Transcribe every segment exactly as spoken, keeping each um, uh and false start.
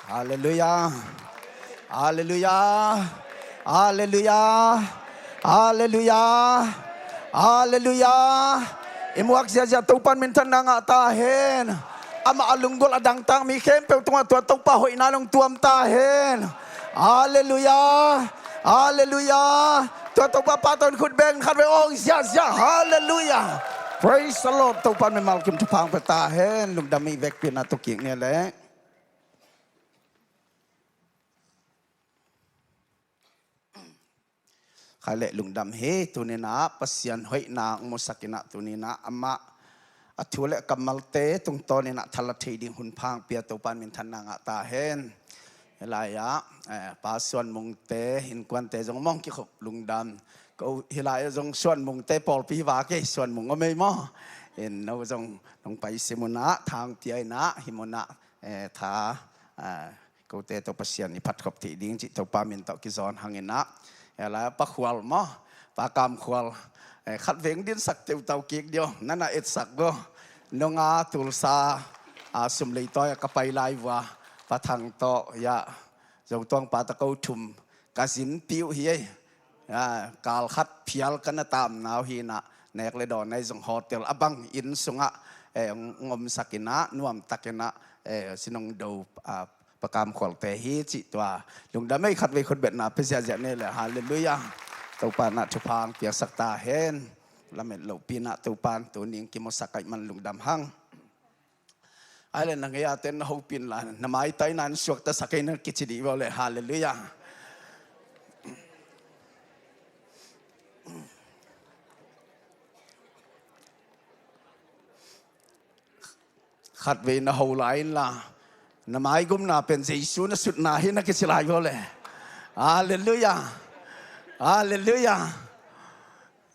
Halleluiah. Halleluiah. Halleluiah. Halleluiah. Halleluiah. I muak ziahziah Topan minthanna ngah ta hen. Amah a lunggulh a dangtak mi khempeuh tungah tua Topa hoihna in hong tuam ta hen. Halleluiah. Halleluiah. Tua Topa pahtawi in khut beng khat vei hong ziahziah. Halleluiah. Praise the Lord. Topan mimal kim thupha hong pia ta hen. Lungdam hi. Vekpi-in ah tu kik ni leh. Khai leh lungdam hi. Tuni-in ah Pasian hoihna hong musak in ah, tuni-in ah amah a thu le kammalte tungtawn in ah thala thei ding hun pha hong pia Topan minthanna ngah ta hen. Hih lai-ah, eh, Pa Suan Mungte innkuante zong mong kikhop lungdam. Ko hih lai-ah zong Suan Mungte pawlpi va kei, Suan Mung om ei maw? In no zong nong pai sim un ah, tha hong pia in ah, hih mun ah, eh, tha, eh, kote tawh Pasian i phatkhop theih ding cih Topa min tawh kizawn hang in ah. Hih lai-ah Pa Khual maw? Pa Kam Khual. Eh, khat veng dinsak teutau kik dih aw. Na na etsak go. Nong a Tulsa, a, Sumleitawi ah ka pai lai vua. Pa Thang tawh, ya. Zotuangpa tawh ko thum ka zinpih uh hi ei. Ya, kal khat phial ka na tamna uh hi in ah, nek le dawn ahi zong hotel a bang inn sungah, eh, hong, hong omsak in ah, nuamtak in ah, eh, sin hong do, ah, Pa Kam Khualte hi cih tua. Lungdam ei, khat vei khut betna pia ziahziah ni leh. Halleluiah. Topa in ah thupha hong piaksak ta hen. Lamet lopi in ah Topa in tuni in kimusak ahih man lungdam hang. Ai le na ngei a ten na hopih in la, na maitai na in suaktasak ei na kici dih vua leh. Halleluiah. Khat vei na ho lai in la, na maigumna pen Jesu na sutna hi na kici lai vua leh. Halleluiah. Halleluiah.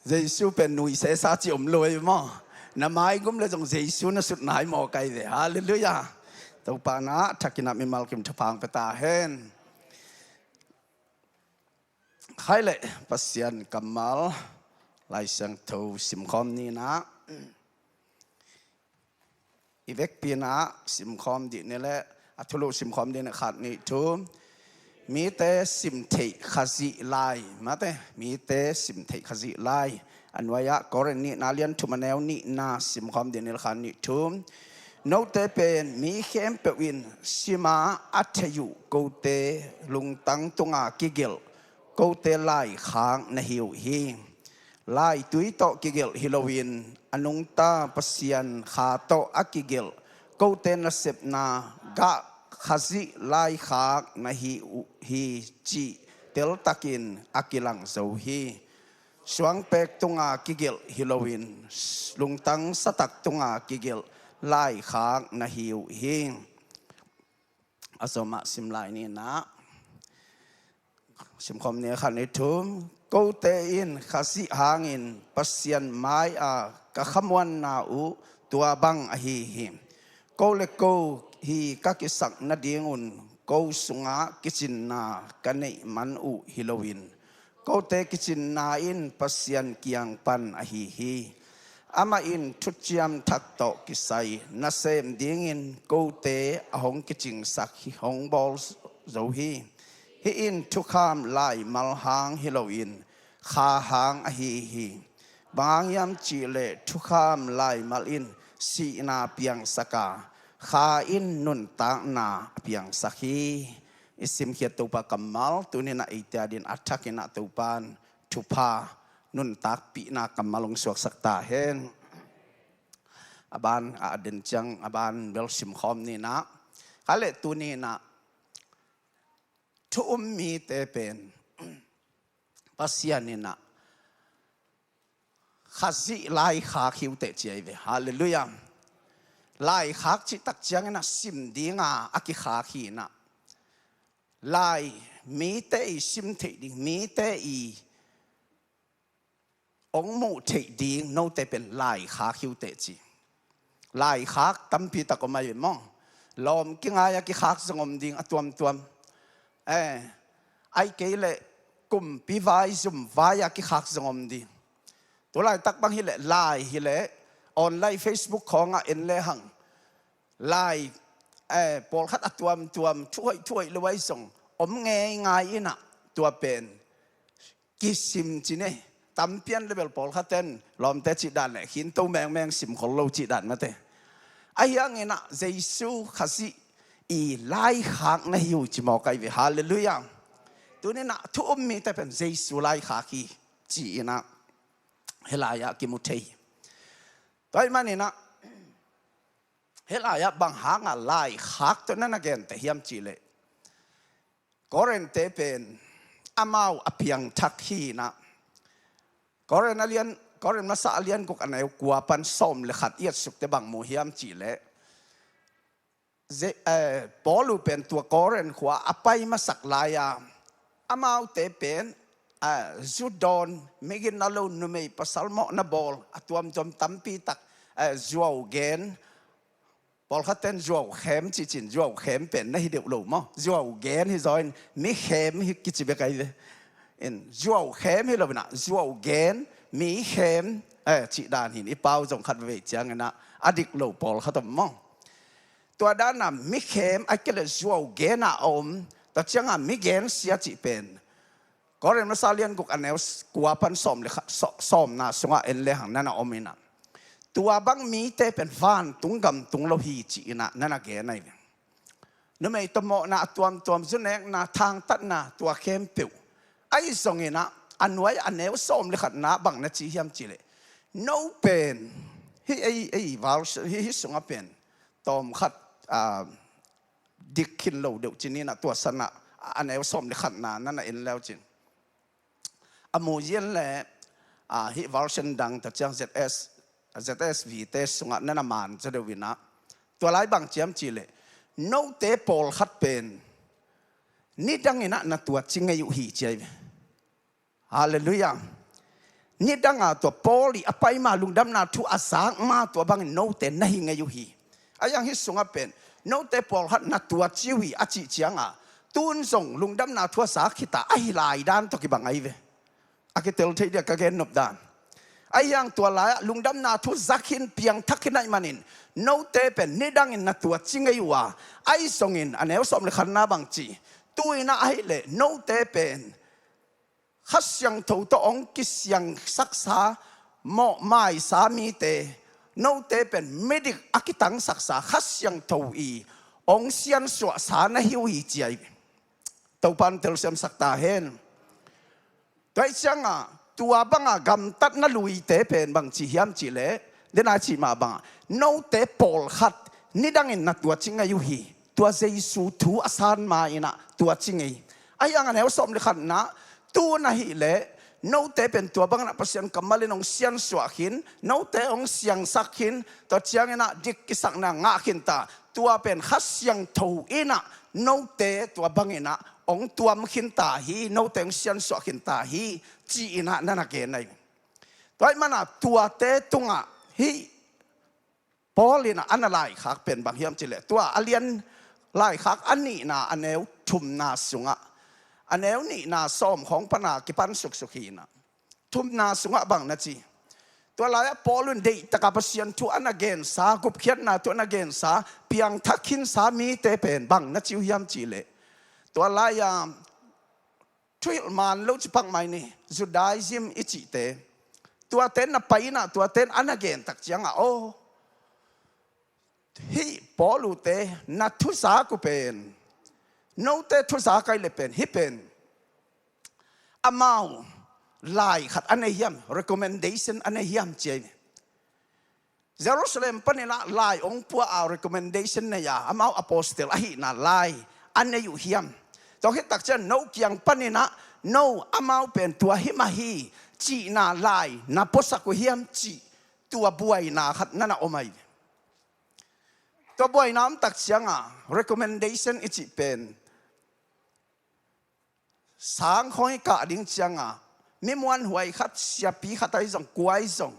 Jesu pen nuisesa ci om lo ei maw? Na maigum le zong Jesu na sutna hi maw kai ve. Halleluiah. Topa in ah thak in ah mimal kim thupha hong pia ta hen. Khai leh Pasian kammal Lai Siangtho simkhawm ni in ah. I vekpi in ah simkhawm dih ni leh, a thulu simkhawm dih ni leh khat nih thum. Mite simtheih Khazih lai. Mate, mite simtheih Khazih lai. A nuai-ah Korin nihna lian thum a neu nihna simkhawm dih ni leh khat nih thum. Note pen mi khempeuh in sim a a theih uh kote lungtang tunga kigelh kote laikhak na hi uh hi. Laitui tawh kigelh hi loin a nungta Pasian Kha tawh a kigelh kote nasepna gah Khazih laikhak na hi uh hi cih teltakin a kilang zo hi. Suangpek tunga kigelh hi loin lungtang satak tunga kigelh laikhak na hi uh hi. A zomah sim lai ni in ah. Simkhawm ni, khat nih thum. Kote in Khazih hangin Pasian mai-a ka khamuanna uh tua bang ahi hi. Ko le ko hi ka kisak nadingun ko sungah kicinna ka neih man uh hi loin kote kicinna in Pasian kiang pan ahi hi. Amah in thuciam thak tawh kisai nasem dingin kote a hong kicingsak hi, hong bawl zo hi. Hih in thukham laimal hang hi loin Kha hang ahi hi. Bang hang hiam cih leh thukham laimal in sihna piangsak a, Kha in nuntakna piangsak hi. I simkhiat Topa kammal tuni in ah eite adingin a thak in ah Topa in thupha nuntakpihna kammal hong suaksak ta hen. A ban a den ciang a ban bel simkhawm ni in ah. Khai leh tuni in ah thu um mite pen Pasian in ah Khazih laikhak hi uh teh ci ahi ve. Halleluiah. Laikhak cih tak ciangin ah sim dinga a kikhak hi in ah. Lai mite i sim theih ding, mite i hong muh theih ding note pen laikhak hi uh teh ci. Laikhak tampi tak om ahi ve maw? Lawm kingai a kikhak zong om ding a tuamtuam. Eh, ai kei leh kumpi vai, zum vai a kikhak zong om ding. Tulaitak bang hi leh lai hi leh online Facebook khawngah en le hang. Lai, eh, pawlkhat a tuamtuam thuhoih thuhoih lo ahi zong om ngeingai inah tua pen kisim ci ni. Tampian level pawlkhat ten lawmte cih dan le khinto mengmeng simkhol lo cih dan mate. Ahi hanginah Jesu Khazih i laikhak na hi uh ci mawk ahi ve. Halleluiah. Tuninah thu um mite pen Jesu laikhak hi ci-inah hih lai-ah kimu thei hi. Tua ahih maninah hih lai-ah bang hanga laikhak tawh na na gente hiam cihleh, Korinthte pen amau a piangthak hi inah, Korinth a lian, Korinth masa a lian guk a neu kua pan sawm le khat i et sukte bang mu hiam cihleh, Ze-, eh, Paul uh pen tua Korinth khua a pai masak lai-a amaute pen, eh, zu dawn, migin a lo, numei pasal mawhna bawl, a tuamtuam tampi tak, eh, zuau gen, pawlkhat ten zuau khem cih cin, zuau khem pen na hi deuh lo maw? Zuau gen hi zaw in mi khem hi kici bek ahi ve. In zuau khem hi lo inah zuau gen, mi khem, eh, cih dan hin i pau zong khat vei cianginah a dik lo pawlkhat om maw? Tua dana mi khem a kile zuau gena a om, tua cianga mi gensia cih pen Korinth masa lian guk a neu kua pan sawm le kha-, saw-, sawmna sungah en lehang nana om inah, tua bang mite pen vantung gamtung lo hi ci-inah nana gen ahi ve. Numei tawh mawhna a tuamtuam, zu nekna, thangtatna, tua khempeuh. Ahi zonginah a nuai a neu sawm le khatna bang na ci hiam cihleh, no pen hih ei, ei val hih, hih sungah pen tawmkhat, ah, dik khin lo deuh cininah tua sanah a neu sawm le khatna nana en leu cin. A mu yen le, ah, hih version dang ta ciang Z S, Z S V te sungah nana man zaw deuh inah, tua lai bang ci hiam cihleh, note pawlkhat pen nidanginah na tua ci ngei uh hi ci ahi ve. Halleluiah. Nidanga tua Paul i a paima lungdamna thu a zakma tua bangin note na hi ngei uh hi. Ahi hang hih sungah pen note pawlkhat na tua ci uh hi a cih cianga, tun zong lungdamna thu a zak khita ahi lai dan tawh kibang ahi ve. A kitel thei dia ka gen nop dan. Ahi hang tua lai-ah lungdamna thu zak khin, piangthak khin ahih manin note pen nidangin na tua ci ngei uh a, ahi zongin a neu sawm le khatna bang ci, tu-inah ahileh note pen Kha Siangtho tawh hong kisiangsaksa, mawhmaisa mite, note pen midik a kitangsaksa Kha Siangtho i hong siansuahsa na hi uh hi ci ahi ve. Topan telsiamsak ta hen. Tua hi cianga tua banga gamtatna luite pen bang ci hiam cihleh, dena cih mah banga note pawlkhat nidangin na tua ci ngei uh hi. Tua Jesu thu a sanma inah tua ci ngei. Ahi hang a neu sawm le khatna, tu-in ahihleh note pen tua banginah Pasian kammal in hong siansuah khin, note hong siangsak khin, tua cianginah dik kisakna ngah khinta, tua pen Kha Siangtho inah note tua banginah hong tuam khinta hi, note hong siansuah khinta hi, ci-inah nana gen ahi. Tua ahih mana tuate tungah hih Paul inah a na laikhak pen bang hiam cihleh, tua a lian laikhak a nihna a neu thumna sungah, a neu nihna sawm khawng pana kipan suksuk hi inah, thumna sungah bang na ci? Tua lai-ah Paul in deihtaka Pasian thu a na gensa, gupkhiatna thu a na gensa, piangthak khinsa mite pen bang na ci uh hiam cihleh, tua lai-a thuhilh man lo ci pak mai ni, Judaism i cihte, tuate na pai inah tuate in a na gen tak ciangah, aw, hih Paul uhte na thuzak uh pen, note thuzak ahihleh pen hih pen amau lai khat a nei hiam, recommendation a nei hiam ci ahi. Jerusalem paninah lai hong pua a recommendation nei a, amau apostle ahihna lai a nei uh hiam? Tua khit tak ciang no kiang paninah no amau pen tua hi mah hi cihna lai na puasak uh hiam cih tua buaina khat nana om ahi. Tua buaina om tak cianga recommendation i cih pen sang khawng i kah ding cianga mi muanhuai khat, siapi khat ahi zong, kua ahi zong,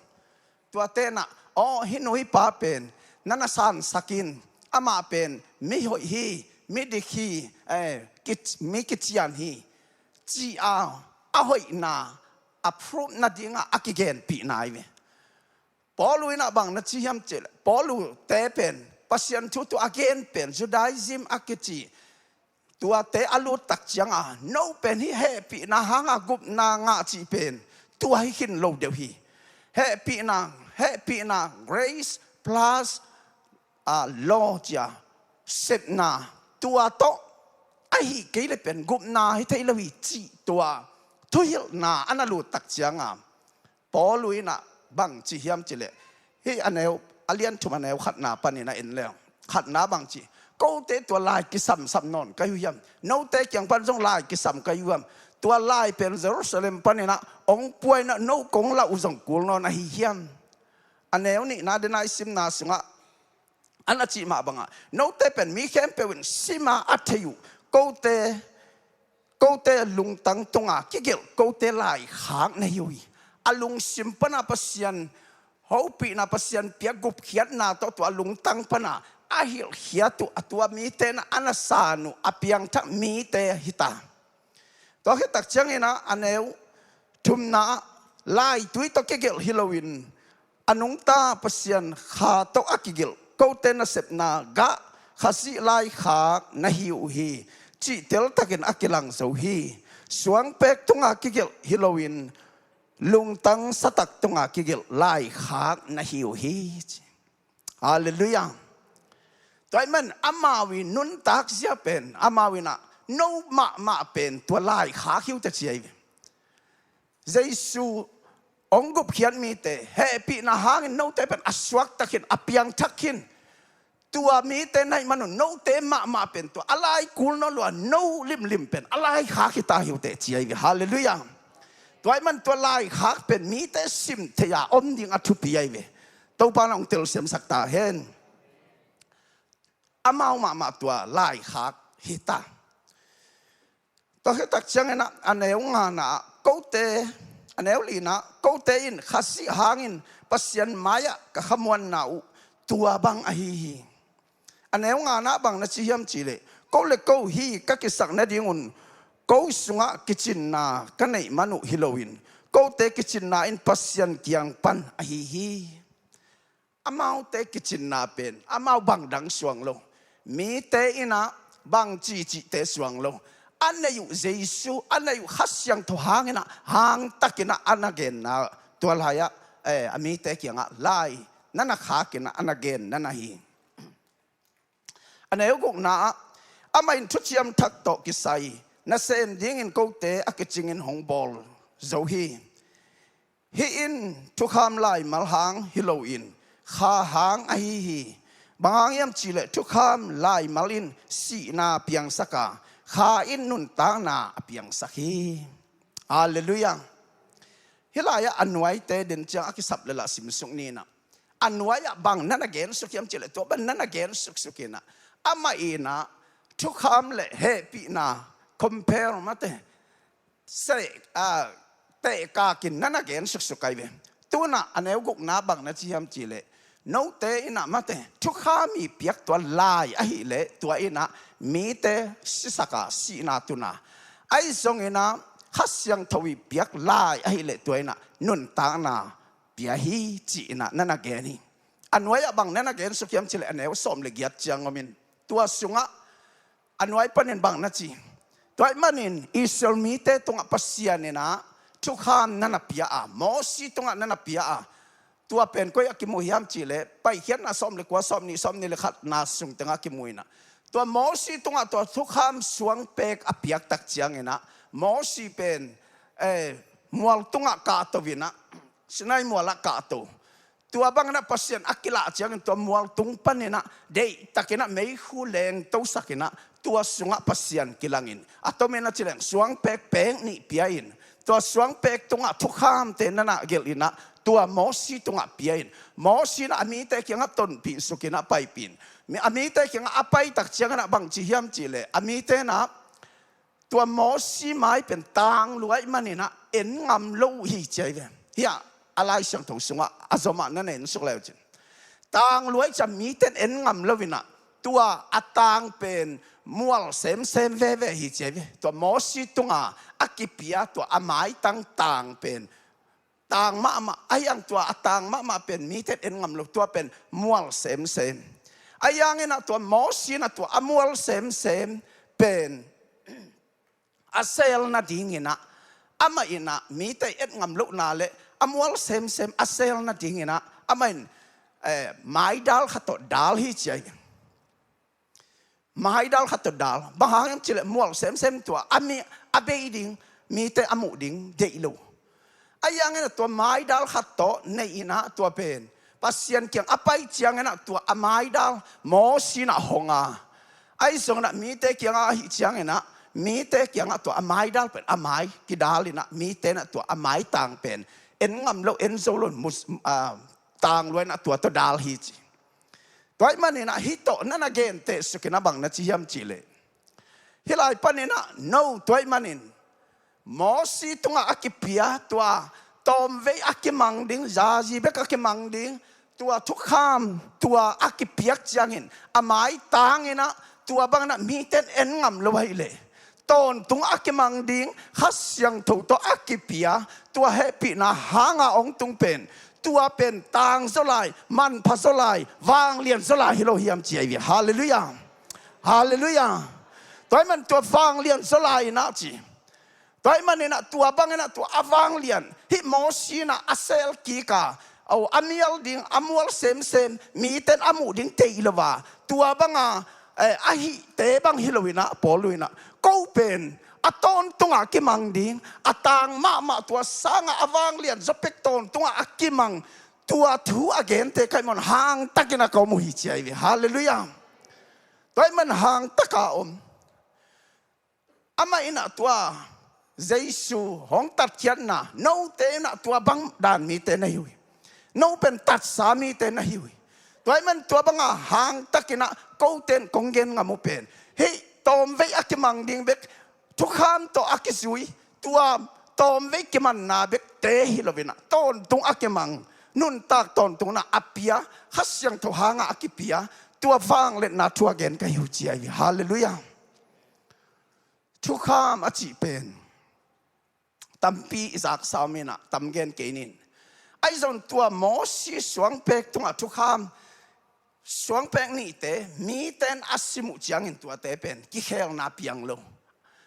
tuate inah, aw, hih nu hih pa pen na na sansak in, amah pen mi hoih hi, mi dik hi, eh, kic-, mi kician hi, ci-a a hoihna a prove nadinga a kigenpihna ahi ve. Paul uh inah bang na ci hiam cihleh, Paul uhte pen Pasian thu tua a gen pen Judaism a kici tuate a lut tak cianga no pen hih hehpihna hanga gupna ngah cih pen tua hi khin lo deuh hi. Hehpihna, hehpihna, grace plus a law cia, sepna, tua tawh ahi kei le pen gupna hi thei lo hi cih tua thuhilhna a na lut tak cianga Paul uh inah bang ci hiam cileh, hih a neu, a lian thum a neu khatna panin a en leng, khatna bang ci, kote tua lai kisamsam nawn ka hi uh hiam? Note kiang pan zong lai kisam ka hi uh hiam? Tua lai pen Jerusalem paninah ong puainah no kong lauh uh zong kul nawn ahi hiam? A neu nihna dena i simna sungah a na cih mah bangah note pen mi khempeuh in sima a thei uh kote, kote lungtang tunga kigelh kote laikhak na hi uh hi. A lungsim pana Pasian hopihna, Pasian piak gupkhiatna tawh tua lungtang pana a hilhkhiat uh a tua mite na a na san uh a piangthak mite hita. Tua khit tak cianginah a neu thumna ah laitui tawh kigelh hi loin a nungta Pasian Kha tawh a kigelh kote nasepna gah Khazih laikhak na hi uh hi cih teltakin a kilang zo hi. Suangpek tunga kigelh hi loin lungtang satak tunga kigelh laikhak na hi uh hi ci. Halleluiah. Tua ahih man amau i nuntak zia pen amau inah no mahmah pen tua laikhak hi uh teh ci ahi ve. Jesu hong gupkhiat mite hehpihna hangin note pen a suaktak khin, a piangthak khin. Tua mite na hih man un note mahmah pen tua a lai kul nawn lo a no limlim pen a laikhak hi ta hi uh teh ci ahi ve. Halleluiah. Tua ahih man tua laikhak pen mite sim thei a om ding a thupi ahi ve. Topa na hong telsiamsak ta hen. Amau mahmah tua laikhak hi ta. Tua khit tak cianginah a neu ngana ah kote, a neu lina ah kote in Khazih hangin Pasian mai-ah ka khamuanna uh tua bang ahi hi. A neu ngana ah bang na ci hiam cihleh, ko le ko hih ka kisak nadingun ko sungah kicinna ka neih man uh hi loin kote kicinna in Pasian kiang pan ahi hi. Amaute kicinna pen amau bang dang suang lo, mite inah bang cihcihte suang lo, a neih uh Jesu, a neih uh Kha Siangtho hanginah hangtakinah a na genna tua lai-ah, eh, a mite kiangah lai na na khakinah a na gen na na hi. A neu gukna ah amah in thuciam thak tawh kisai nasem dingin kote a kicingin hong bawl zo hi. Hih in thukham laimal hang hi loin Kha hang ahi hi. Bang hang hiam cihleh thukham laimal in sihna piangsak a, Kha in nuntakna a piangsak hi. Halleluiah. Hih lai-ah a nuaite den ciang a kisap lel ah simsuk ninah a nuai-ah bang na na gensuk hiam cihleh tua bang na na gensuk suk inah amah inah thukham le hehpihna compare mate se, a, tehkakin na na gen suksuk ahi ve. Tunah a neu gukna bang na ci hiam cihleh, note inah mate thukham i piak tua lai ahileh tua inah mite sisaka sihna tuna, ahi zonginah Kha Siangtho i piak lai ahileh tua inah nuntakna pia hi ci inah na na gen hi. A nuai-ah bang na na gen suk hiam cihleh a neu sawm le giat ciang omin tua sungah a nuai panin bang na ci, tua ahih manin Israel mite tungah Pasian inah thukham na na pia a, Mosi tungah na na pia a, tua pen koi a kimu hiam cihleh Paikhiatna sawm le kua, sawm nih, sawm nih le khatna sung tengah kimu inah tua Mosi tungah tua thukham suangpek a piak tak cianginah Mosi pen, eh, mual tungah kahto inah, Sinai mualah kahto. Tua banginah Pasian a kilah ciangin tua mualtung paninah deihtakinah meikhu lengtosakinah tua sungah Pasian kilangin a tomin a ci leng suangpek pek nih pia-in tua suangpek tungah thukhamte na na gelh inah tua Mosi tungah pia-in Mosi inah a mite kiangah tonpih sukinah paipih in. Mi, a mite kiangah a paitak cianginah bang ci hiam cihleh a mite inah tua Mosi mai pen tangluai maninah en ngam lo uh hi ci ahi ve. Hiah a Lai Siangtho sungah a zomah na na en suk le uh cin. Tangluai ciang mite in en ngam lo inah tua a tang pen mual semsem veve hi ci ahi ve. Tua Mosi tunga a kipia tua a maitang tang pen tang mahmah, ahi ang tua a tang mahmah pen mite in en ngam lo, tua pen mual semsem. Ahi hangin ah tua Mosi in ah tua a mual semsem pen a sel nadingin ah, amah in ah mite et ngam lohna le a mual semsem a sel nadingin ah amah in, eh, maidal khat tawh dal hi ci ahi. Maidal khat tawh dal. Bang hang hiam cih leh mual semsem tua a mi, a bei ding, mite a muh ding deih lo. Ahi hangin ah tua maidal khat tawh nei in ah tua pen Pasian kiang a pai ciangin ah tua a maidal Mosi in ah hong a, ahi zongin ah mite kiangah ahih ciangin ah mite kiangah tua a maidal pen a mai kidal in ah mite in ah tua a maitang pen en ngam lo, en zo lo, mus, ah, tang lua in ah tua tawh dal hi ci. Tua ahih manin ah hih tawh na na genteh suk in ah bang na ci hiam cih leh, hih lai panin ah no, tua ahih manin Mosi tungah a kipia tua tawmvei a kimang ding, zazi bek a kimang ding tua thukham tua a kipiak ciangin a maitang in ah tua bangin ah mite in en ngam lo ahih leh, tawntung a kimang ding Kha Siangtho tawh a kipia tua hehpihna hanga hong tung pen, tua pen tangzaw lai, manphazaw lai, vanglianzaw lai hi lo hiam ci ahi ve. Halleluiah. Halleluiah. Tua ahih man tua vanglianzaw lai in ah ci. Tua ahih manin ah tua bangin ah tua a vanglian, hih Mosi in ah a sel kik a, aw, a mial ding, a mual semsem, mite in a muh ding deih lo a, tua banga, eh, a hihte bang hi lo in ah Paul in ah, ko pen a tawntungah kimang ding, a tang mahmah tua sangah a vanglian zaw pek tawntungah a kimang, tua thu a gente ka hih man hangtakin ah ka om uh hi ci ahi ve. Halleluiah. Tua ahih man hangtaka om. Amah in ah tua Jesu hong tatkhiatna, note in ah tua bang dan mite na hi uh hi. No pen tatsa mite na hi uh hi. Tua ahih man tua banga hangtakin ah kote in kong gen ngam uh pen, hih tawmvei a kimang ding bek, thukham tawh a kizui, tua tawmvei kimanna bekte hi lo in ah tawntung a kimang, nuntak tawntung in ah a pia, Kha Siangtho hanga a kipia tua vangliatna thu a gen ka hi uh ci ahi ve. Halleluiah. Thukham a cih pen tampi i zaksa om in ah tam gen kei ning. Ahi zong tua Mosi suangpek tungah thukham suangpek nihte mite in a sim uh ciangin tuate pen kikhelna piang lo.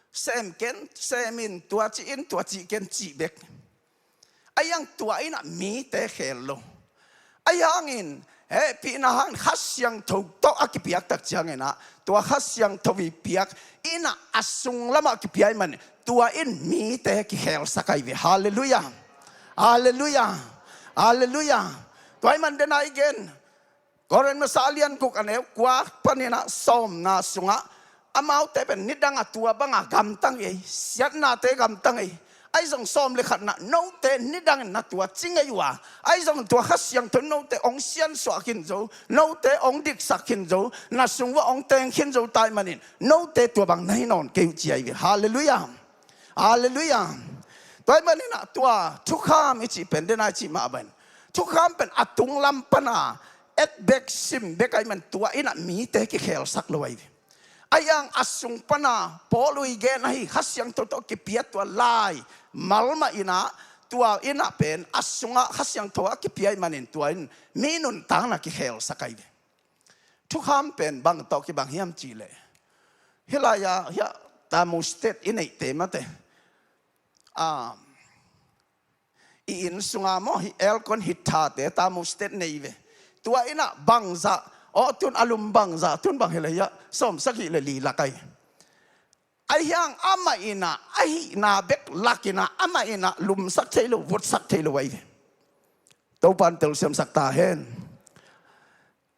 Sem ken, sem in, tua ci in, tua ci ken cih bek. Ahi hang tua in ah mite khel lo. Ahi hangin hehpihna hangin Kha Siangtho tawh a kipiak tak ciangin ah tua Kha Siangtho i piak in ah a sunglamah kipia ahih man tua in mite kikhelsak ahi ve. Halleluiah. Halleluiah. Halleluiah. Tua ahih man den a i gen Korin masa a lian guk a neu kua panin ah sawmna sungah, amaute pen nidang a tua banga gamta ngei, siatnate gamta ngei. Ahi zong sawm le khatna, note nidangin na tua ci ngei uh a, ahi zong tua Kha Siangtho in note hong siansuah khin zo, note hong diksak khin zo, na sung uah hong teng khin zo ta ahih manin note tua bang na hi nawn kei uh ci ahi ve. Halleluiah. Halleluiah. Tua ahih manin ah tua thukham i cih pen den a i cih mah bangin thukham pen a tunglam pana et bek sim bek ahih man tua in ah mite kikhelsak lo ahi ve. Ahi hang a sung pana Paul i gen ahi Kha Siangtho tawh kipia tua lai malmah in ah tua in ah pen a sungah Kha Siangtho a kipia ahih manin tua in mi nuntakna kikhelsak ahi ve. Thukham pen bang tawh kibang hiam cih leh, hih lai-ah hiah thermostat i neihte mate, a, i inn sunga maw, hih aircon heater-te thermostat nei ve. Tua in ah bangzah, aw, tun a lum bangzah, tun bang hi leh hiah sawmsagih le li lak ahi. Ahi hang amah in ah a hihna bek lak in ah amah in ah lumsak thei lo, votsak thei lo ahi ve. Topa'n telsiamsak ta hen.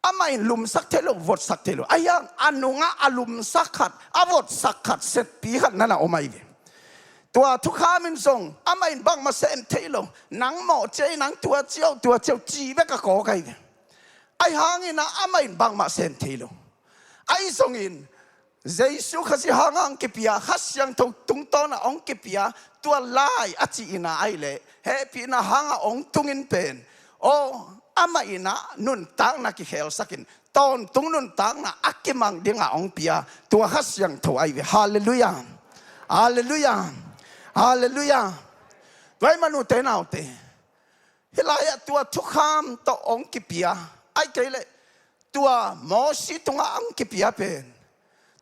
Amah in lumsak thei lo, votsak thei lo. Ahi hang a nungah a lumsak khat, a votsak khat, setpi khat na na om ahi ve. Tua thukham in zong amah in bangmah sem thei lo. Nang mawh ciai, nang tua ciau, tua ciau ci bek a kawk ahi ve. Ahi hangin ah amah in bangmah sem thei lo. Ahi zongin Jesu Khazih hanga hong kipia, Kha Siangtho tungtawnah hong kipia tua lai a cih in ah ahih leh hehpihna hanga hong tung in pen, aw, amah in ah nuntakna kikhelsak in tawntung nuntakna a kimang dinga hong pia tua Kha Siangtho ahi ve. Halleluiah. Halleluiah. Halleluiah. Tua ahih man ute naute, hih lai-ah tua thukham tawh hong kipia, ahih kei leh Tua Mosi tungah ang kipia pen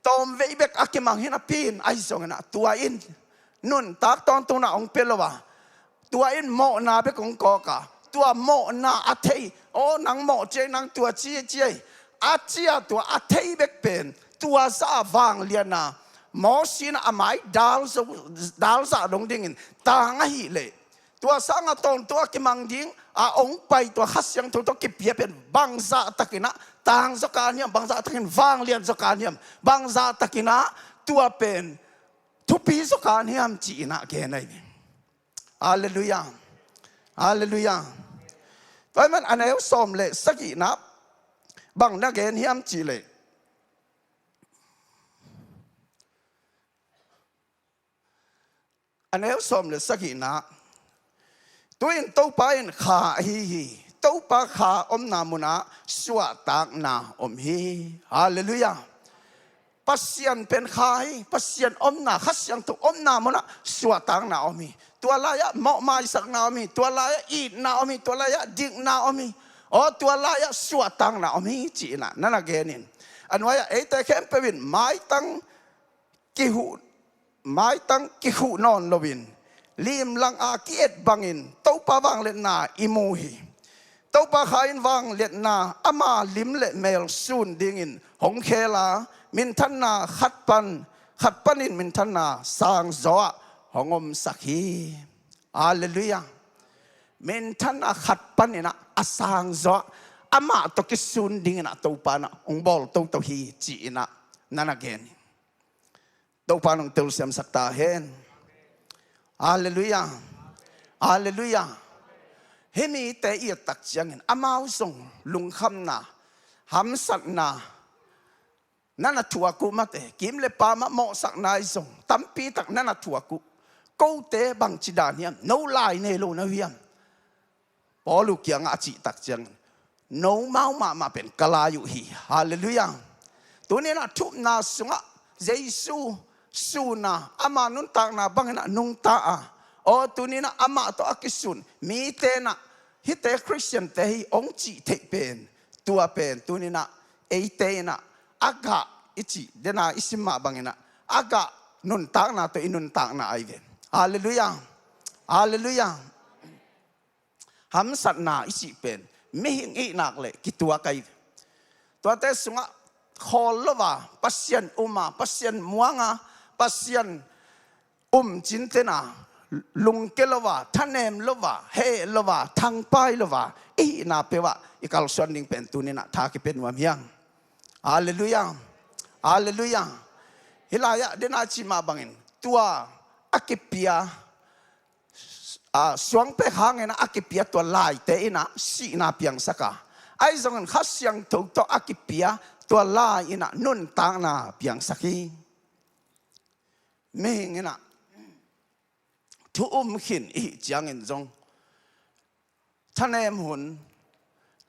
tawmvei bek a kimang hi napi in, ahi zongin ah tua in nuntak tawntungna hong pia lo a, tua in mawhna bek hong kawk a, tua mawhna a thei, aw nang mawh ci ei, nang tua ci ci ei, a ci a tua a thei bek pen tua zah a vangliatna Mosi in ah a mai dal zo, dal zah dong dingin tang ahih leh, tua sangah tawntung a kimang ding a hong pai tua Kha Siangtho tawh kipia pen bangzah takin ah tang zaw ka hiam, bangzah takin vanglian zaw ka hiam, bangzah takin ah tua pen thupi zaw ka hiam ci-in ah gen ahi. Halleluiah. Halleluiah. Tua ahih man a neu sawm le sagihna bang na gen hiam cih leh, a neu sawm le sagihna, tu-in Topa in Kha ahi hi. Topa Kha omna munah suahtakna om hi. Halleluiah. Pasian pen Kha hi. Pasian omna, Kha Siangtho omna munah suahtakna om hi. Tua lai-ah mawhmaisakna om hi. Tua lai-ah itna om hi. Tua lai-ah dikna om hi. Aw, tua lai-ah suahtakna om hi ci-in ah na na gen in. A nuai-ah eite khempeuh in maitang kihuh, maitang kikhuh nawn loin limlang a ki-et bangin Topa vangliatna i mu hi. Topa Kha in vangliatna ama lim le mel sun dingin hong khel a, minthanna khat pan, khat panin minthanna sang zaw ah hong omsak hi. Halleluiah. Minthanna khat panin ah a sang zaw ah amah tawh kisun dingin ah Topa in ah hong bawl toto hi ci-in ah na na gen hi. Topa in hong telsiamsak ta hen. Halleluiah. Halleluiah. Hih mite i et tak ciangin amau zong lungkhamna, hamsatna na na thuak uh, mate kim le pam ah mawhsakna ahi zong tampi tak na na thuak uh. Kote bangci dan hiam, no lai nei lo na uh hiam? Paul uh kiangah a cih tak ciangin, nomau mahmah pen ka lai uh hi. Halleluiah. Tuni in ah thupna sungah Jesu sun a, ama nuntakna bangin ah nungta a, aw tuni in ah amah tawh a kisun mite in ah hihte Khristiante hi hong cih theih pen, tua pen tuni in ah eite in ah a gah i cih, den a i sim mah bangin ah a gah nuntakna tawh i nuntakna ahi ve. Halleluiah. Halleluiah. Hamsatna i cih pen mihing i hih nak leh kituak ahi ve. Tuate sungah khawl lo a, Pasian um a, Pasian muang a, Pasian um cinten a, lungkia lo a, thanem lo a, heh lo a, thangpai lo a i hihna peuh ah i kalsuan ding pen tuni in ah tha kipia nuam hi hang. Halleluiah. Halleluiah. Hih lai-ah den a i cih mah bangin tua a kipia, a, suangpek hangin ah a kipia tua laite in ah sihna piangsak a, ahi zongin Kha Siangtho tawh a kipia tua lai in ah nuntakna piangsak hi. Mihing in ah thu um khin i hih ciangin zong thanem hun,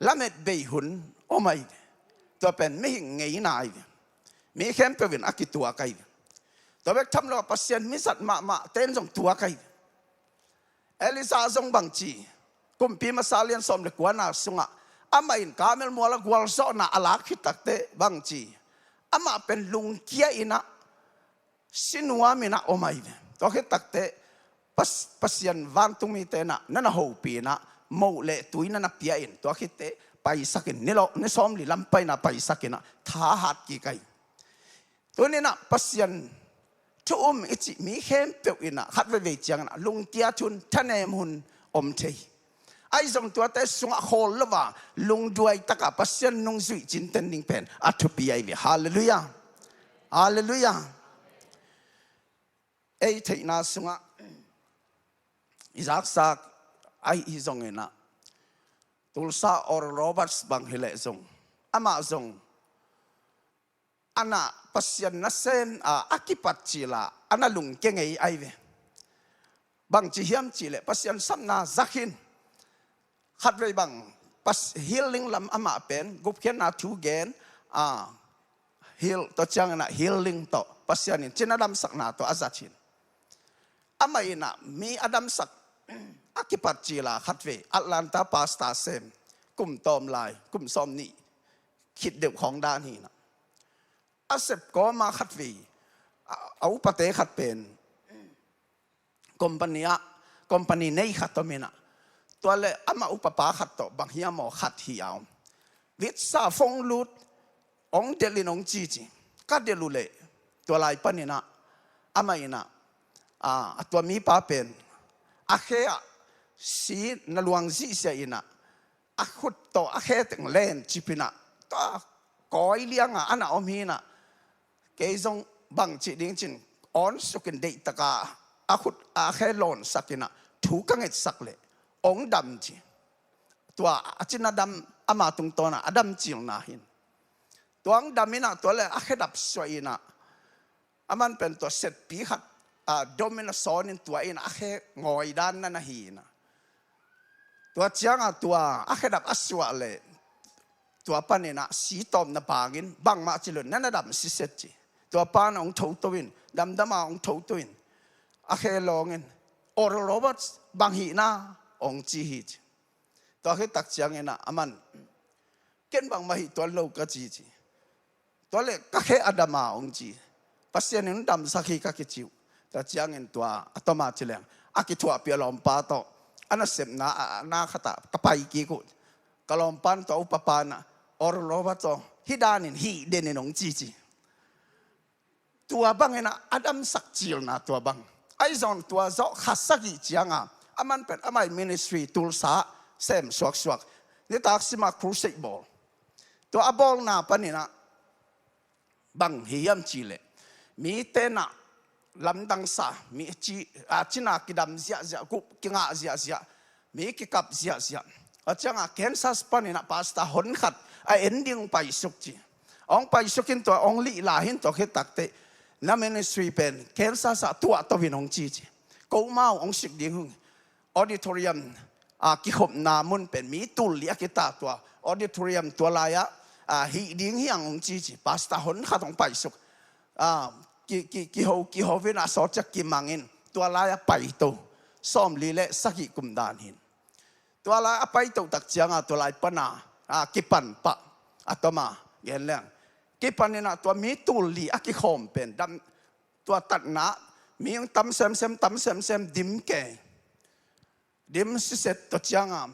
lamet bei hun om ahi ve. Tua pen mihing ngeina ahi ve. Mi khempeuh in a kituak ahi ve. Tua bek tham lo a Pasian mizat mahmahte in zong tuak ahi ve. Elijah zong bangci, Kumpi Masa lian sawm le kuana sungah amah in Karmel mual a gualzawhna a lak khit takteh bangci, amah pen lungkia in ah si nuam in ah om ahi ve. Tua khit takteh Pas-, Pasian vantungmite in ah na na hopih in ah moh le tui na na pia in, tua khit teh paisak in, ni lo, ni sawmli lam pai in ah paisak in ah thahat kik ahi. Tuni in ah Pasian thu um i cih mi khempeuh in ah khat veivei ciangin ah lungkia hun, thanem hun om thei. Ahi zong tuate sungah khawl lo a, lungduai tak a Pasian nungzuih cinten ding pen a thupi ahi ve. Halleluiah. Halleluiah. Ei theihna sungah i zaksak ahi hi zongin ah, Tulsa Oral Roberts bang hi leh zong, amah zong a na Pasian nasem a, a kipat cil a, a na lungkia ngei ahi ve. Bangci hiam cih leh Pasian sapna za khin. Khatvei bang, Pas-, healing lam amah pen gupkhiatna thu gen, a, heal tawh ciangin ah healing tawh Pasian in cina damsakna tawh a zat hi. Amah in ah mi a damsak a kipat cil a khatvei Atlanta pastor sem, kum tawm lai, kum sawmnih khit deuh khawng dan hi in ah. A sep kawma khat vei, a, a upate khat pen company ah, company nei khat om in ah, tua le amah upapa khat tawh bang hiam aw khat hi a om. Vitsa phone lut, hong delh in hong ci ci. Ka delh uh leh tua lai panin ah, amah in ah, a, a tua mipa pen a khe ah si na luang zihziah in ah, a khut tawh a khe teng len cip in ah, tua kawi liang a a na om hi in ah, kei zong bang cih ding cin, awn suk in deihtak a a khut a khe lawnsak in ah thu ka ngetsak leh hong dam ci. Tua a cin a dam, ama tungtawn ah a dam cilna hi in. Tua hong dam in ah tua le a khe dap suah in ah, aman pen tua setpi khat, a, dom in a sawn in tua in a khe ngawi dan na na hi in ah. Tua ciang a tua a khe dap a suah leh tua panin ah si tawm na bang in bangmah ci lo in na na dam siset ci. Tua pan hong thoto in, damdam a hong thoto in, a khe lawng in, Oral Roberts, bang hih na, hong ci hi ci. Tua khit tak ciangin ah aman, ken bangmah hih tuan lo ka ci ci. Tua le ka khe a dam a hong ci. Pasian in damsak hi ka kici uh. Tua ciangin tua a tawm a ci leng, a kithuahpih a lawmpa tawh a nasepna a, a na khat ah ka pai kik uh. Ka lawmpa in tua upa pan ah, Oral Roberts aw, hih danin hih den in hong ci ci. Tua bangin ah a damsak cilna tua bang. Ahi zong tua zawh kha sagih ciang a, aman pen amah ii ministry Tulsa sem suaksuak, nitak sim a crusade bawl. Tua a bawlna panin ah bang hi hiam cih leh, mite in ah lamdang sa, mi ci, a, cina kidam ziahziah, guh kingah ziahziah, mi kikap ziahziah. A ciang a Kansas panin ah pastor hon khat a en ding hong paisuk ci. Hong paisuk in tua hong lihla hi in, tua khit tak teh na ministry pen Kansas ah tuahto in hong ci ci. Ko mau hong sik ding hong, auditorium, a, kikhopna mun pen mi tul li a kita, tua auditorium tua lai ah, a, hih ding hi hang hong ci ci. Pastor hon khat hong paisuk, a, ki, ki, kiho, kiho in a sawt ciang kimang in tua lai ah paito. Sawmli le sagih kum dan hi in. Tua lai a paito tak ciang a tua lai pan a, a, kipan pah a tawm a gen leng, kipan in ah tua mi tul li a kikhawm pen dam, tua tatna mi tam semsem, tam semsem, dim kei. Dim siset tua ciang a,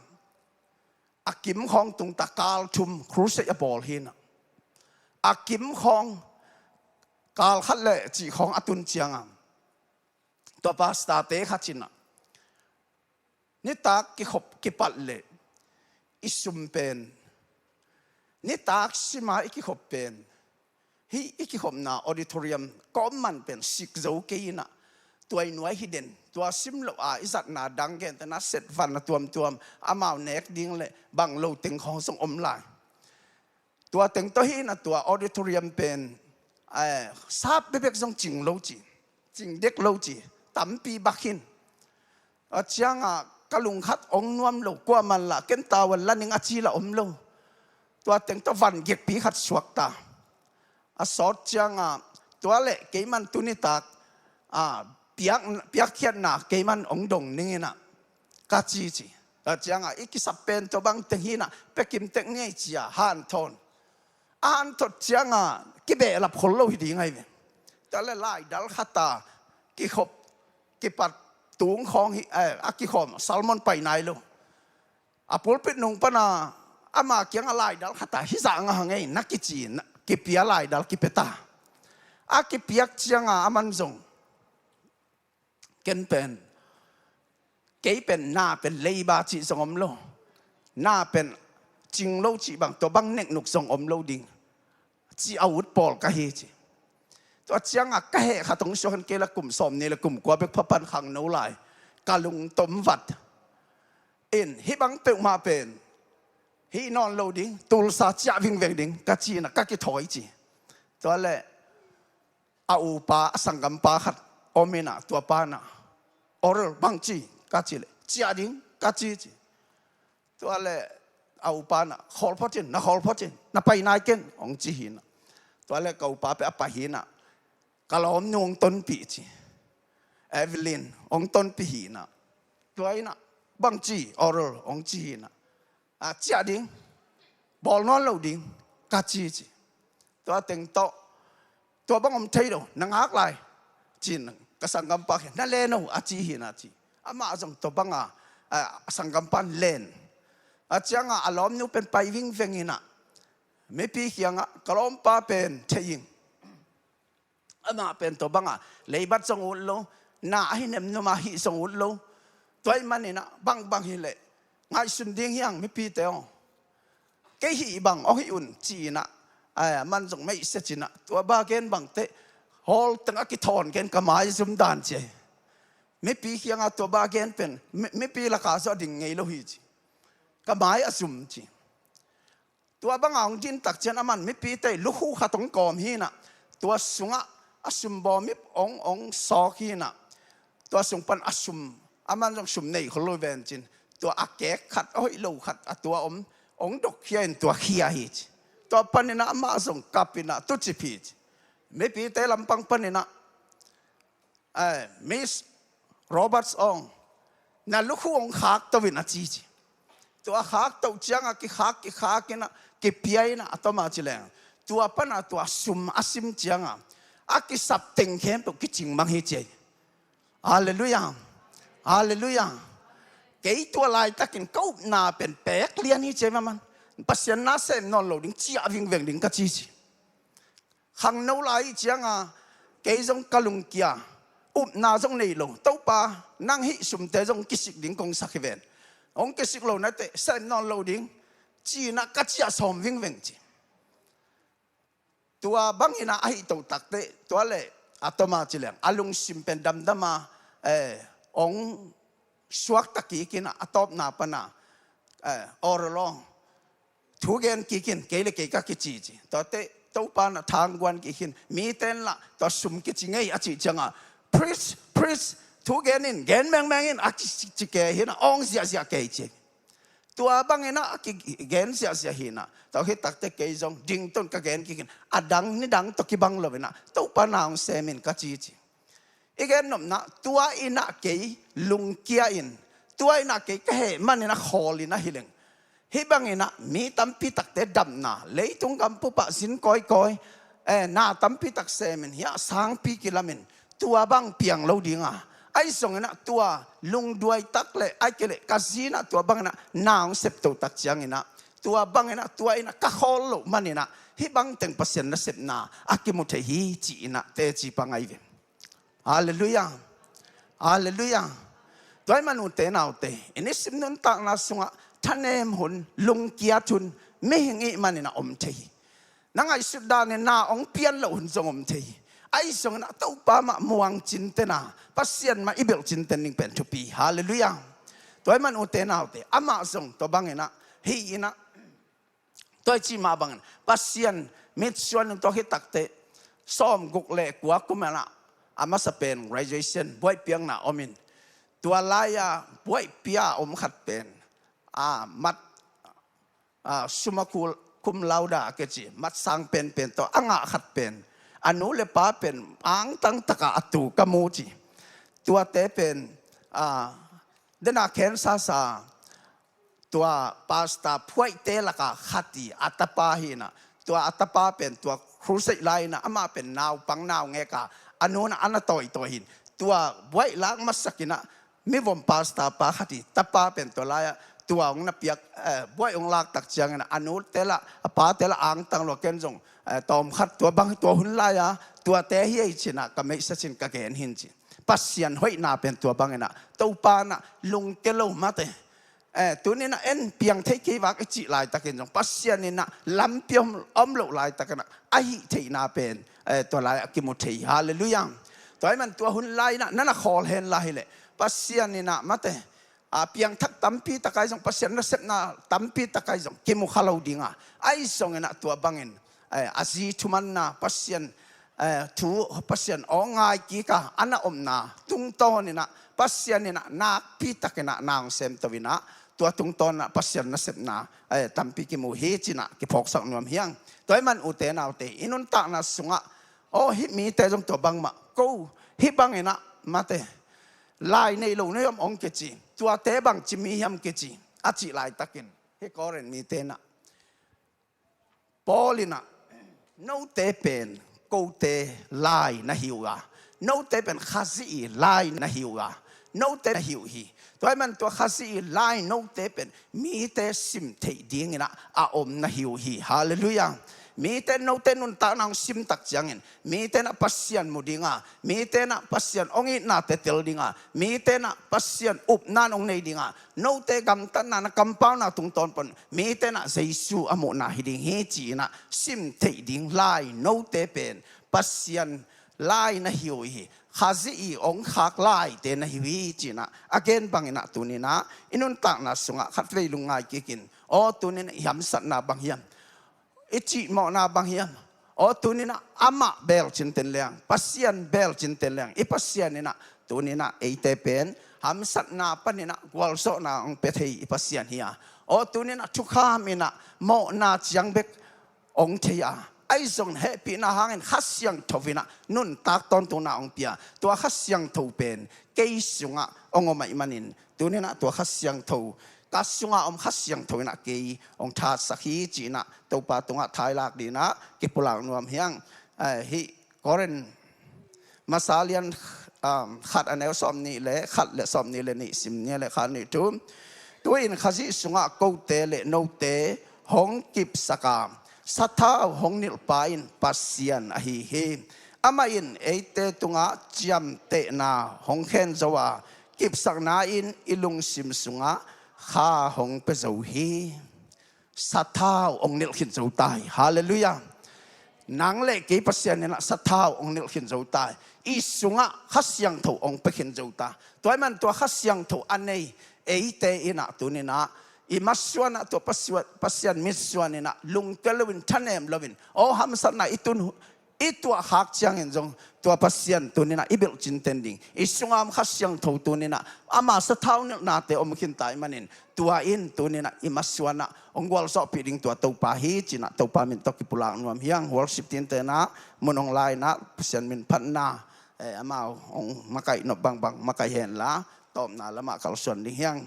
a kim khawng tung ta, kal thum crusade a bawl hi in ah, a kim khawng kal khat le cih khawng a tun ciang a, tua pastor te khat in ah, nitak kikhop kipat leh i sum pen, nitak sim a i kikhop pen, hih i kikhopna auditorium kawm man pen sik zo kei in ah, tua i nuai hi den, tua sim loh a i zatna dang gentehna set van a tuamtuam, amau nek ding le bang lo teng khawng zong om lai. Tua teng tawh hi in ah tua auditorium pen, eh, sap bekbek zong cing lo ci, cing dek lo ci, tampi bak hi in. A ciang a ka lung khat hong nuam lo, kuaman lah ken tau a la ning a ci lah om lo. Tua teng tawh van gekpi khat suak ta. A sawt ciang a, tua leh keiman tuni tak, a, piak, piakkhiatna keiman hong dong ning in ah, ka ci ci. A ciang a i kisap pen tua bang teng hi in ah, pia kim tek ni ei ci a hanthawn. A hanthot ciang a kibehlap khol lo hi ding ahi ve. Tua leh laidal khat a kikhop kipat tung khawng hi, eh, a kikhawm sermon pai nai lo. A pulpit nung pan a ama kiang a laidal khat a, hih zah ngah hang ei na kici in, kipia laidal kipia ta. A kipiak ciang a aman zong, ken pen, kei pen na pen leiba cih zong om lo, na pen cing lo cih bang, tua bang neknuk zong om lo ding, ci a ut pawl ka hi ci. Tua ciang a ka heh khat hong suak in, kei la kum sawmnih le kum kua bek pha pan khangno lai, ka lungtom vat in, hih bang peuhmah pen hih nawn lo ding, Tulsa ciah vingveng ding ka ci in ah ka kithawi ci. Tua leh a upa, a sanggampa khat om in ah, tua pa in ah, Oral, bang ci, ka cih leh, ciah ding, ka ci ci. Tua leh a upa in ah, khawl phot in, na khawl phot in, na pai nai ken, hong ci hi in ah. Tua leh ka upa pen a pai hi in ah, ka lawmnu hong tonpih ci. Evelyn hong tonpih hi in ah. Tua in ah, bang ci, Oral, hong ci hi in ah, a, ciah ding, bawl nawn lo ding, a ci ci. Tua teng tawh, tua bang om thei lo, na ngak lai, ci-in ka sanggampa kiang na len o a ci hi na ci. Amah zong tua banga, a, a sanggampa in len. A cianga a lawmnu pen pai vingveng inah, mipi kiangah ka lawmpa pen thei ing. Amah pen tua banga leibat zong ut lo, na ahi nemnuma hih zong ut lo. Tua ahih maninah bangbang hileh ngaihsun ding hiang mipite aw. Kei hih bang hong hih un ci-inah, ai, aman zong meihsia cinah tua ba gen bangteh, hawl teng a kithawn gen ka mai a zum dan ci. Mipi kiangah tua ba gen pen mi, mipi lakah zong a ding ngei lo hi ci. Ka mai a zum ci. Tua banga hong din tak ciang aman mipite lukhu khat hong kawm hinah, tua sungah a sum bawmip hong, hong sawk hinah, tua sung pan a sum, aman zong sum nei khol lo ven cin, tua a kek khat, a hoih lo khat a tua om, hong dok khia in tua khia hi ci. Tua paninah amah zong kap inah tucip hi ci. Mipite lampang paninah, eh, Miss Roberts aw, na lukhu hong khakto in a ci ci. Tua khakto cianga kikhak, kikhak inah, kipia inah, a tawma ci leng, tua pana tua sum a sim cianga a kisap teng khempeuh kicing mang hi ci. Halleluiah. Halleluiah. Kei tua laitakin ka upna pen pek lian hi ci maman. Pasian na sem nawn lo ding ciah vingveng ding ka ci ci. Khangno lai cianga kei zong ka lungkia, upna zong nei lo, Topa, nang hih sumte zong kisik ding kong sak hi ven. Hong kisik lo nateh sem nawn lo ding, ci-inah ka ciah sawm vingveng ci. Tua banginah ahi to takteh, tua le a tawma ci leng a lungsim pen damdama, eh, hong suakta kikinah a tawpna pana, eh, orolong thu gen kikin, kei le kei ka kici ci. Tuate Topa na thangguan kikin, mite in lah tua sum kici ngei a cih cianga, preach, preach, thu gen in, gen mengmeng in a kici ke hinah awng ziahziah kei ci. Tua banginah a kigen ziahziah hinah, tua khit takte kei zong dington ka gen kikin, a dang nidang tawh kibang lo inah Topa na hong sem in ka ci ci. I gen nopna, tua inah kei lungkia in, tua inah kei ka heh maninah khawl inah hileng, hih banginah mi tampi takte damna, leitung gam pupah zin kawikawi, eh, na tampi tak semin hiah sangpi kilamin, tua bang piang lo dinga, ahi zonginah tua lungduai tak le ahi kei leh ka zinah tua banginah na hong septo tak cianginah, tua banginah tua inah ka khawl loh maninah hih bangteng Pasian nasepna a kimu thei hi ci-inah teci pang ahi ve. Halleluiah. Halleluiah. Tua ahih man ute naute, i nisim nuntakna sungah thanem hun, lungkiat hun, mihing ihih maninah om thei hi. Na ngaihsut danin na hong pian loh hun zong om thei hi. Ahi zonginah Topa mah muang cintena, Pasian mah i belh cinten ding pen thupi. Halleluiah. Tua ahih man ute naute, amah zong tua banginah, hih inah, tua i cih mah bangin Pasian mitsuan in tua khit takte, sawmguk le kua kumanah a masa pen graduation buaih piakna omin, tua lai-a buaih pia a om khat pen, a, mat, a, summa cum laude a kici, mat sang penpen tawh a ngah khat pen, a nu le pa pen angtang takah a tu ka mu ci. Tuate pen, a, dena cancer sa, tua pastor phuaihte laka khat hi a tapa hinah, tua a tapa pen tua crusade lai-inah amah pen naupang naungeka, a nunah a na tawitawi hin, tua buaih lak masakinah mivom pastor pa khat hi, tapa pen tua lai-ah tua hong na piak, eh, buaih hong laktak cianginah a nute lah a pate lah angtang lua, ken zong, eh, tawmkhat tua bang tua hun lai-a tuate hi ei cinah ka meihsa cin ka gen hin ci. Pasian hoihna pen tua banginah Topa inah lungke lo mate. Eh, tuninah en piang thei kei vak i cih laitakin zong Pasian inah lampi om, om loh laitakinah a hih theihna pen, eh, tua lai a kimu thei. Halleluiah. Tua ahih man tua hun lai inah na na khawl hen lai hileh Pasian inah mate, a, piangthak tampi takai zong, Pasian nasepna tampi takai zong kimu kha lo dinga, ahi zonginah tua bangin, eh, a zi thumanna, Pasian, eh, thu, Pasian aw ngai kika a na omna tungtawninah Pasian inah nakpi takinah na hong semto inah, tua tungtawnah Pasian nasepna, eh, tampi kimu hi cinah kiphawksak nuam hiang. Tua ahih man ute naute, i nuntakna sungah, aw, hih mite zong tua bangmah ko, hih banginah mate, lai nei lo nei om hong kici, tuate bangci mi hiam kici a cih laitakin, hih Korin mite inah Paul in ah, note pen kote lai na hi uh a, note pen Khazih i lai na hi uh a, note na hi uh hi. Tua ahih man tua Khazih i lai note pen mite sim theih dingin ah a om na hi uh hi. Halleluiah. Mite note nuntakna hong sim tak ciangin mite in ah Pasian mu ding a, mite in ah Pasian hong itnate tel ding a, mite in ah Pasian upna in hong nei ding a, note gamtatna na kampauna tungtawn pan mite in ah Jesu a muhna hi ding hi ci-in ah sim theih ding lai note pen Pasian lai na hi uh hi. Khazih i hong khak laite na hi uh hi ci-in ah a gen bangin ah tuni-in ah i nuntakna sungah khatvei lungngai kikin, aw tuni-in ah i hamsatna bang hiam, i cihmawhna bang hiam? Aw tuni-in ah amah beel cinten leng, Pasian beel cinten leng, i Pasian in ah tuni-in ah eite pen hamsatna panin ah gualzawhna hong pia thei i Pasian hi a, aw tuni-in ah thukham in ah mawhna ciang bek hong thei a, ahi zongin hehpihna hangin Kha Siangtho in ah nuntak tawntungna hong pia. Tua Kha Siangtho pen kei sungah hong om ahih manin tuni-in ah tua Kha Siangtho, ka sungah om Kha Siangtho in ah kei hong thatsak hi ci-in ah Topa tungah thailak dingin ah kipulak nuam hi hang. Eh, hih Korin Masa lian, um, khat a neu sawmnih le khat le sawmnih le nih sim ni le khat nih thu. Tu-in Khazih sungah kote le note hong kipsak a, sathau hong nilhpa in Pasian ahi hi. Amah in eite tungah ciamtehna hong khen zo a, kipsakna in i lungsim sungah kha hong pia zo hi. Sathau hong nilh khin zo ta hi. Halleluiah. Nang le kei Pasian in ah sathau hong nilh khin zo ta hi. I sungah Kha Siangtho hong pia khin zo ta. Tua ahih man tua Kha Siangtho a nei eite in ah tuni-in ah i masuan ah tua Pasian, Pasian mitsuan in ah lungkia loin, thanem loin, aw hamsatna i tun i tuahkhak ciangin zong tua Pasian tuni-in ah i belh cinten ding, i sungah om Kha Siangtho tuni-in ah ama sathau nilhnate om khin ta ahih manin tua in tuni-in ah i masuan ah hong gualzawhpih ding tua Topa hi ci-in ah Topa min tawh kipulak nuam hi hang. Worship team te in ah mun hong la in ah Pasian min phatna, eh, amau hong makaih nop bangbang makaih hen la, tawpna lamah kalsuan ding hi hang.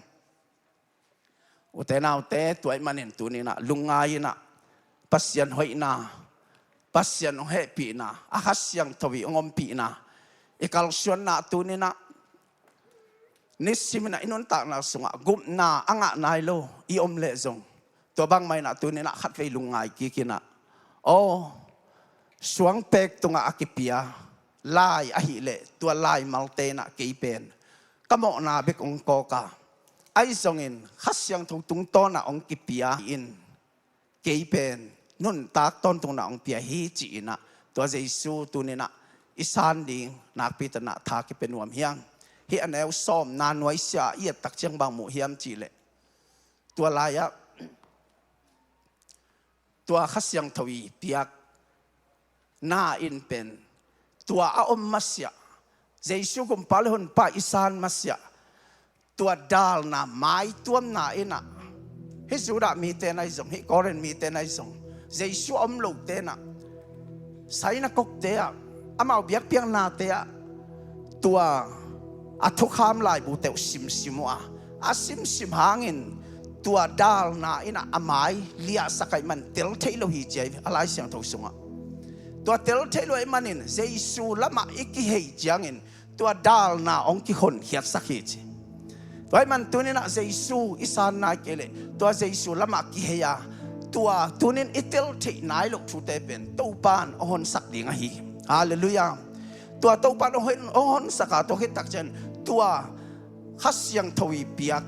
Ute naute, tua ahih manin tuni-in ah lungngai in ah Pasian hoihna, Pasian hong hehpihna, a Kha Siangtho i hong ompihna i kalsuanna tuni-in ah nisim in ah i nuntakna sungah gupna a ngah nai lo i om leh zong, tua bangmah in ah tuni-in ah khatvei lungngai kik in ah, aw, suangpek tungah a kipia lai ahih leh tua laimalte in ah kei pen ka mawhna bek hong kawk a, ahi zongin Kha Siangtho tungtawn ah hong kipia in kei pen nuntak tawntungna hong pia hi ci-in ah tua Jesu tuni-in ah i san ding nakpi takin ah tha kipia nuam hi hang. Hih a neu sawmna nuaisiah i et tak ciang bang mu hiam cih leh, tua lai-ah tua Kha Siangtho i piakna in pen tua a om masiah, Jesu Kumpa le Honpa i san masiah, tua dalna maituamna in ah, hih Judah mite in ahi zong, hih Korin mite in ahi zong, Jesu a om lote in ah, sinagogte ah, amau biakpiaknate ah, tua a thukham laibute uh simsim uh a, a simsim hangin tua dalna in ah a mai liahsak ahih man tel thei lo hi ci a, a Lai Siangtho sungah. Tua tel thei lo ahih manin Jesu lamah i kihei ciangin tua dalna hong kihonkhiatsak hi ci. Tua ahih man tuni-in ah Jesu i san nai kei leh tua Jesu lamah kihei a, tua tuni-in i tel theih nai loh thute pen Topa in hong honsak ding ahi hi. Halleluiah. Tua Topa in hong hon, hong honsak a, tua khit tak ciang tua Kha Siangtho i piak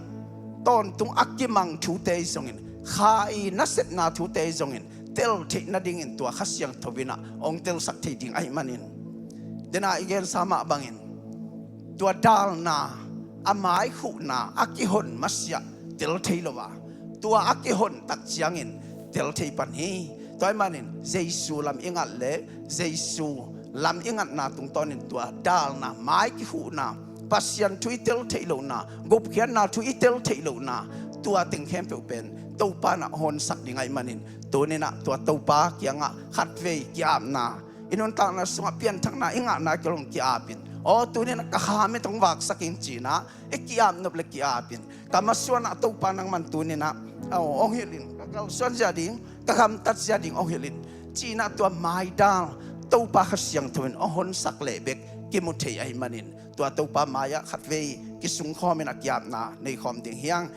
tawntung a kimang thute i zongin, Kha i nasepna thute i zongin tel theih nadingin tua Kha Siangtho in ah hong telsak thei ding ahih manin, dena i gensa mah bangin tua dalna, a maikhuhna, a kihon masiah tel thei lo a, tua a kihon tak ciangin tel thei pan hi. Tua ahih manin Jesu lam i ngat leh Jesu lam i ngatna tungtawnin tua dalna, mai kikhuhna, Pasian thu i tel theih lohna, gupkhiatna thu i tel theih lohna, tua teng khempeuh pen Topa in ah hong honsak ding ahih manin, tuni-in ah tua Topa kiangah khatvei ki-apna, i nuntakna sungah pianthakna i ngahna kei leh hong ki-ap in. Aw, tuni-in ah ka kha mit hong vaksak in ci-in ah i ki-ap nop leh ki-ap in. Ka masuan ah Topa nangman tuni-in ah, aw, hong hilh in, ka kalsuan zia ding, a gamtat zia ding hong hilh in, ci-in ah tua maidal Topa Kha Siangtho in hong honsak leh bek kimu thei ahih manin, tua Topa mai-ah khatvei kisungkhawm in a kiapna nei khawm ding hi hang.